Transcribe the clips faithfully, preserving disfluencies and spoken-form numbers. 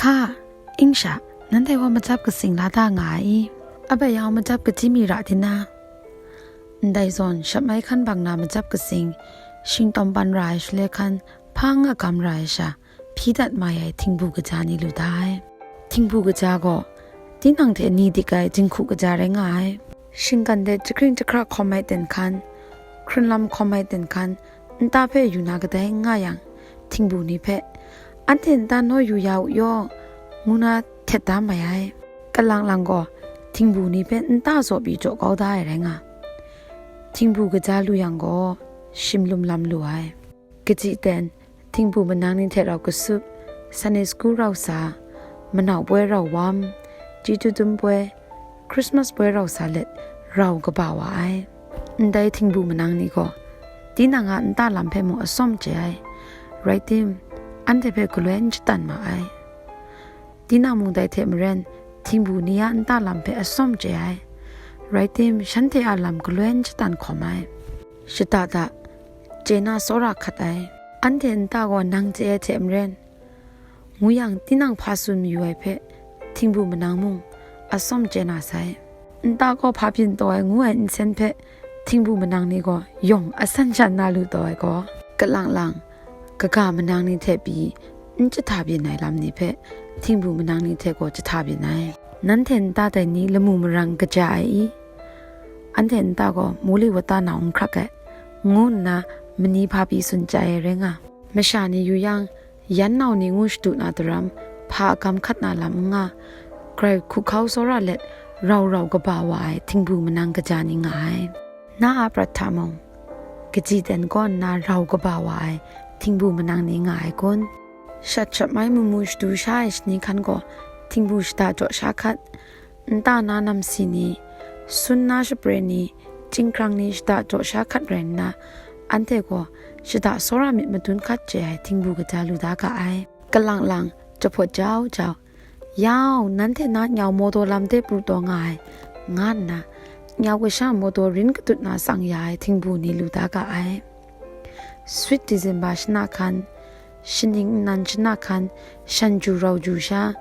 Ha, Ingsha, nanhte gaw macap katsing la da nga ai i? Abai yau macap kachyi mi ra di na? Ndai zawn shap mai hkan bang na macap katsing, shingtawm pan ra ai shule hkan, hpang agam ra ai sha, hpyi dat mai ai htingbu kaja ni lu da ai. Htingbu kaja gaw, tinang hte ni dik ai jinghku kaja rai nga ai. Shinggan de jahkring jahkra hkawm ai ten hkan, hkrunlam hkawm ai ten hkan, nta hpe yu na kadai n nga yang, htingbu ni hpe, "Anhte nta naw yu ya u yaw," ngu na htet da mai ai. Kalang lang gaw, htingbu ni hpe nta zaw pyi jaw kau da ai rai nga. Htingbu kaja lu yang gaw, shim lum lam lu ai. Kaji ten, htingbu manang ni hte rau kasup, Sunday school rau sa, manau poi rau wam, chyeju dum poi, Christmas poi rau sa let rau kaba wa ai. Ndai htingbu manang ni gaw, tinang a nta lam hpe mung asawm chye ai, rai tim, anhte hpe galoi n shatan ma ai. Tinang mung dai hte maren, htingbu ni a nta lam hpe asawm chye ai, rai tim, shanhte a lam galoi n shatan hkawm ai. Shada da, chye na tsawra hkat ai. Anhte nta gaw nang chye ai hte maren, ngu yang, tinang hpa tsun mayu ai hpe, htingbu manang mung asawm chye na sai. Nta gaw hpa byin taw ai ngu ai nsen hpe, htingbu manang ni gaw yawng asan shan na lu taw ai gaw, kalang lang, kaga manang ni hte pyi n jahta byin ai lam ni hpe, htingbu manang ni hte gaw jahta byin ai. Nanhte nta dai ni lamu marang kaja ai i? Anhte nta gaw muli wata nau n hkrak ai, ngu nna mani hpa pyi tsun chye ai rai nga. Masha ni yu yang, yan nau ni ngu shadu na daram, hpa agam hkat na lam n nga, grai hkuhkau tsawra let rau rau kaba wa ai htingbu manang kaja ni nga ai. Na a prat hta mung, kaji ten kaw nna rau kaba wa ai htingbu manang ni nga ai kun? Shat shap mai mu mu shadu sha ai shani hkan gaw, htingbu shada jaw sha hkat, nta na namsi ni, sun na shapre ni, chyinghkrang ni shada jaw sha hkat rai nna, anhte gaw shada tsawra myit madun hkat chye ai htingbu kaja lu da ga ai. Kalang lang, jahpawt jau jau, "Yau, nanhte na nyau mawtaw lam de pru taw nga ai," nga nna, nyau kasha mawtaw rin katut na tsang ya ai htingbu ni lu da ga ai. Sweet December shana hkan, shaning nnan shana hkan, shan ju rau ju sha,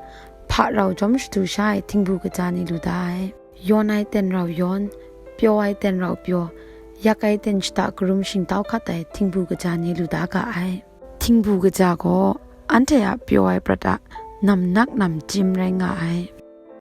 hpa rau jawm shadu sha ai htingbu kaja ni lu da ai. Yawn ai ten rau yawn, pyaw ai ten rau pyaw, yak ai ten shada karum shingtau hkat ai htingbu kaja ni lu da ga ai. Htingbu kaja gaw anhte a pyaw ai prat a namnak namchyim rai nga ai.